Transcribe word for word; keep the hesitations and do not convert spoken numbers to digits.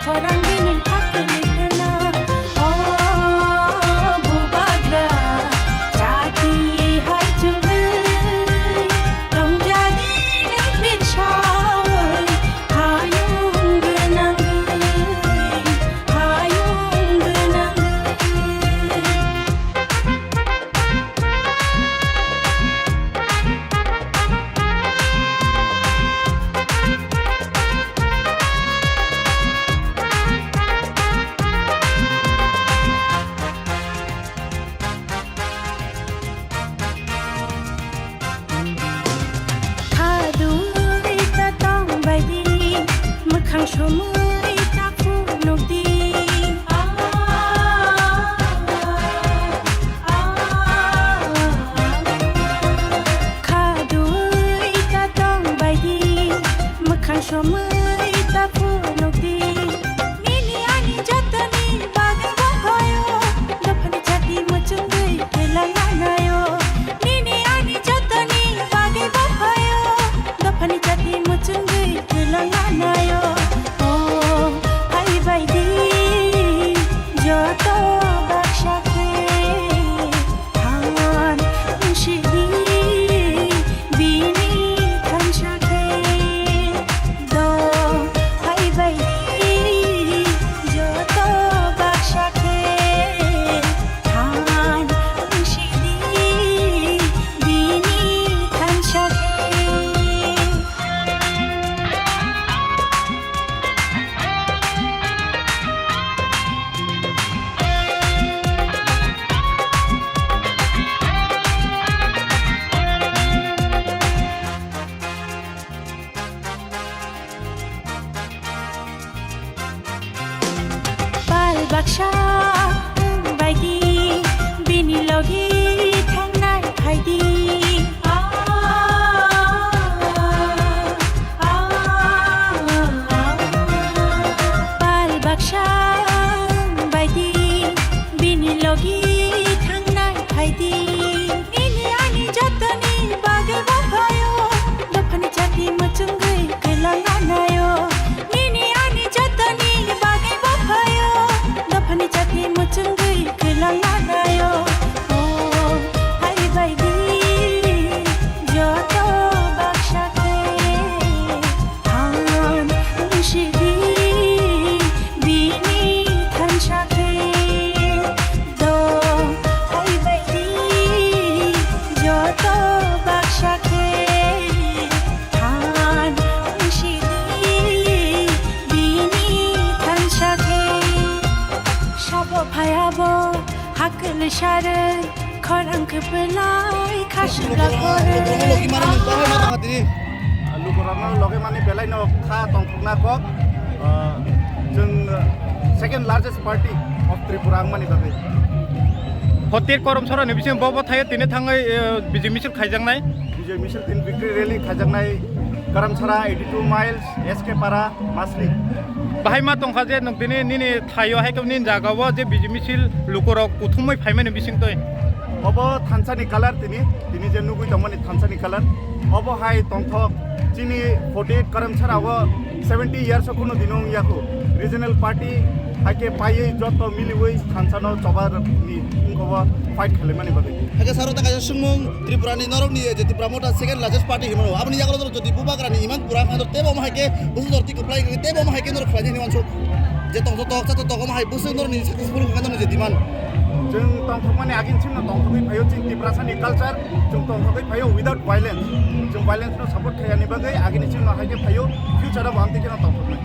Khorang bini hakni khna, o bubagra, chati hai chungwi, tongjadi nang bin sawi, hayung gwnangwi, hayung gwnangwi. Khadui ta tong bai di, mwkhang somui ta phunuk di. Khadui ta tong bai di, mwkhang somui ta phunuk di. Nini ani jotoni bagwi bo phaio, dophani chati muchungwi kwlang anaio. Nini ani jotoni bagwi bo phaio, dophani chati muchungwi kwlang anaio. O hai bai di, joto baksa khe than wngsidi, bini thansa khe do hai bai di, joto baksa khe than wngsidi, bini thansa khe. Pal baksa wng bai di, bini logi thangnai phai di. Pal baksa wng bai di, bini logi thangnai phai di. Nini ani jotoni bagwi bo phaio, dophani chati muchungwi kwlang anaio. Nini ani jotoni bagwi bo phaio, dophani chati muchungwi kwlang anaio. O hai bai di, joto baksa khe than wngsidi, bini thansa khe do hai bai di, joto baksa khe than wngsidi, bini thansa khe. Sabo phayabo hakli sarwi, khorang kwplai khaswk Logi khorwi. Logi mani nung bahai ma tongkha tini. Lukurokno logi mani belai no kha tongthokna kok. Ah, chwng, ah, second largest party of Tripura wngmani bagwi. Hotir Karamchara ni bising bo bo thaio tini thangwi, eh, Bijay misil khaijaknai. Bijay misil tin victory rally khaijaknai Karamchara eighty two miles, S K Para, Masli. Bahai ma tongkha je nwng tini nini thaio hai khe nini jaga o je Bijay misil lukurok kuthumwi phaimani bisingtwi. Obo thansa ni colour tini, tini je nugwi tongmani thansa ni colour. Obo hai tongthok chini forty eight Karamchara o seventy years o kheno dino wngya kho. Regional party hai khe paiwi joto miliwi thansa no choba ni wngkha bo fight khailaimani bagwi. Hai khe saro ta kaisa swngmung Tripura ni norok ni je Tipra Motha second largest party hinmano. Aboni yagulo norok jodi bubagra ni iman pura kha norok tebo omo hai khe bwswk norok twi kwplai kha tebo omo hai khe norok khlainai hinwi wansuk. Je tongthok tok chatok tok omo hai bwswk norok ni successful wngkha norok ni je demand. Chwng tongthokmani agini simi no tongthokwi phaio chini Tiprasa ni culture, chwng tongthokwi phaio without violence. Chwng violence no support khaiyani bagwi agini simi no hai khe phaio future o bo amtwi kheno tongthoknai.